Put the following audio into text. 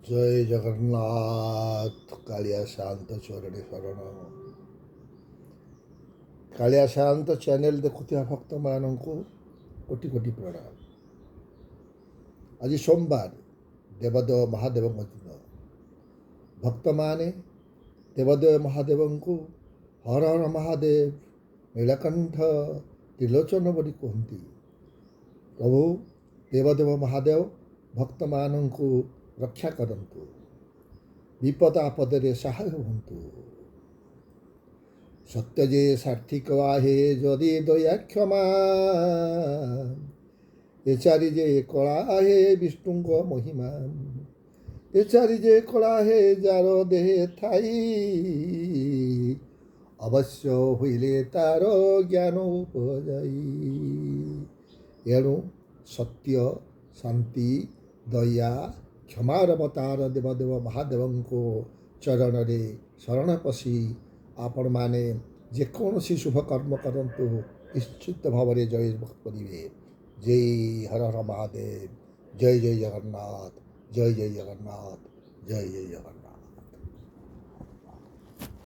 ଜୟ ଜଗନ୍ନାଥ। କାଳିଆ ସାଆନ୍ତ ଚରଣେ ଶରଣ। କାଳିଆ ସାଆନ୍ତ ଚ୍ୟାନେଲ ଦେଖୁଥିବା ଭକ୍ତମାନଙ୍କୁ କୋଟି କୋଟି ପ୍ରଣାମ। ଆଜି ସୋମବାର, ଦେବଦେବ ମହାଦେବଙ୍କ ଦିନ। ଭକ୍ତମାନେ ଦେବଦେବ ମହାଦେବଙ୍କୁ ହର ହର ମହାଦେବ, ନୀଳକଣ୍ଠ, ତ୍ରିଲୋଚନ ବୋଲି କୁହନ୍ତି। ପ୍ରଭୁ ଦେବଦେବ ମହାଦେବ ଭକ୍ତମାନଙ୍କୁ ରକ୍ଷା କରନ୍ତୁ, ବିପଦ ଆପଦରେ ସହାୟ ହୁଅନ୍ତୁ। ସତ୍ୟ ଯେ ସାର୍ଥିକ ଆହେ ଯଦି ଦୟା କ୍ଷମା, ଏ ଚାରି ଯେ କଳା ହେ ବିଷ୍ଣୁଙ୍କ ମହିମା। ଏ ଚାରି ଯେ କଳା ହେ ଯାର ଦେହେ ଥାଇ, ଅବଶ୍ୟ ହୋଇଲେ ତାର ଜ୍ଞାନ ଉପଯାଇ। ଏଣୁ ସତ୍ୟ, ଶାନ୍ତି, ଦୟା, କ୍ଷମାର ଅବତାର ଦେବଦେବ ମହାଦେବଙ୍କୁ ଚରଣରେ ଶରଣ ପଶି ଆପଣମାନେ ଯେକୌଣସି ଶୁଭ କର୍ମ କରନ୍ତୁ, ନିଶ୍ଚିତ ଭାବରେ ଜୟ କରିବେ। ଜୟ ହର ହର ମହାଦେବ, ଜୟ ଜୟ ଜଗନ୍ନାଥ, ଜୟ ଜୟ ଜଗନ୍ନାଥ, ଜୟ ଜୟ ଜଗନ୍ନାଥ।